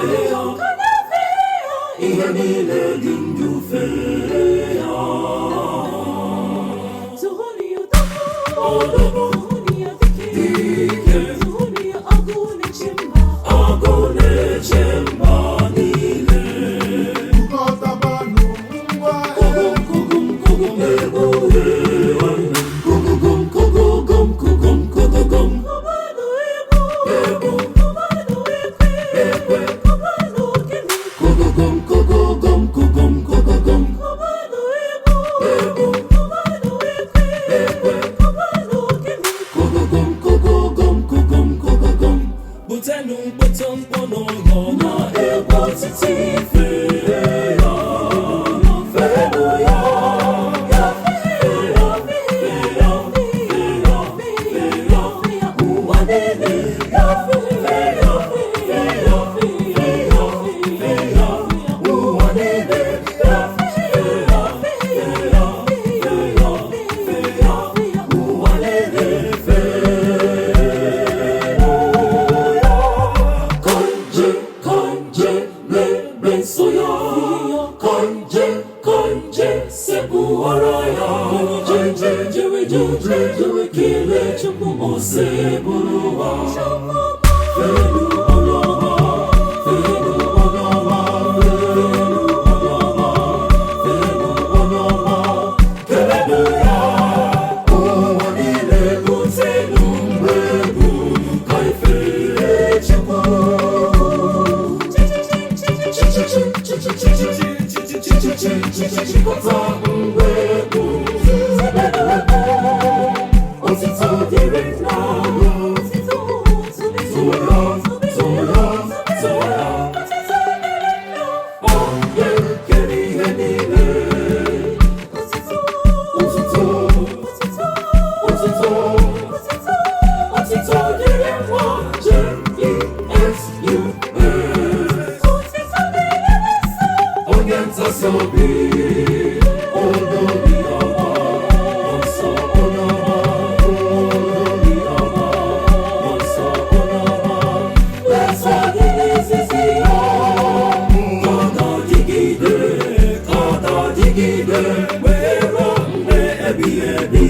Fee ya. Ihe niile dị ndụ, fee ya. Toonu ya, odogwu. Toonu ya, dike. Dike. Toonu ya, agụ na-eche mba. Agụ na-eche mba niile. Kụkọtabanụ ngwa. Kugum kugum kugum egwu, nwanne m. Kugugum kugugum kugum kugugum. Kụbanụ egwu. Egwu. Kụbanụ ekwe. Ekwe. Kụbanụ ogene. Kugugum kugugum kugum kugugum. Kụbanụ egwu. Egwu. Kụbanụ ekwe. Ekwe. Kụbanụ ogene. Kugugum kugugum kugum kugugum. Butenu mkpọtọmkpọ n'ọyọ na egwu otiti, fee ya, feenụ ya, ya fee ya, fee ya, fee ya, fee ya, ụwa niile ya fee ya, fee ya, fee ya, fee ya, ụwa niile ya fee ya, fee ya, fee ya, fee ya, ụwa niile fee ya. Konje, konje n'ebe nsọ ya. Konje, konje sekpuoro ya. Konje, jewe, jewe, jewe kelee Chukwu Osebụrụwa. Fenu onye ọma, fenu onye ọma, fenu onye ọma, fenu onye ọma, kelenụ ya. Ụwa niile, butenu mgbe egwu ka ife Chukwu. Chịkọta ngwa egwu, otito dịrị nna. Tụọ, tụọ, tụọ, onye kere ihe niile. Otito, otito, otito dịrị nwa J-E-S-U-S. Onye ntasi obi, onye obi ọma, nsọ onye ọma, onye obi ọma, nsọ onye ọma. Nsọ dị n'izizi ya, ka ọ na-adịgide, ka ọ na-adịgide, wee ruo mgbe ebighị ebi.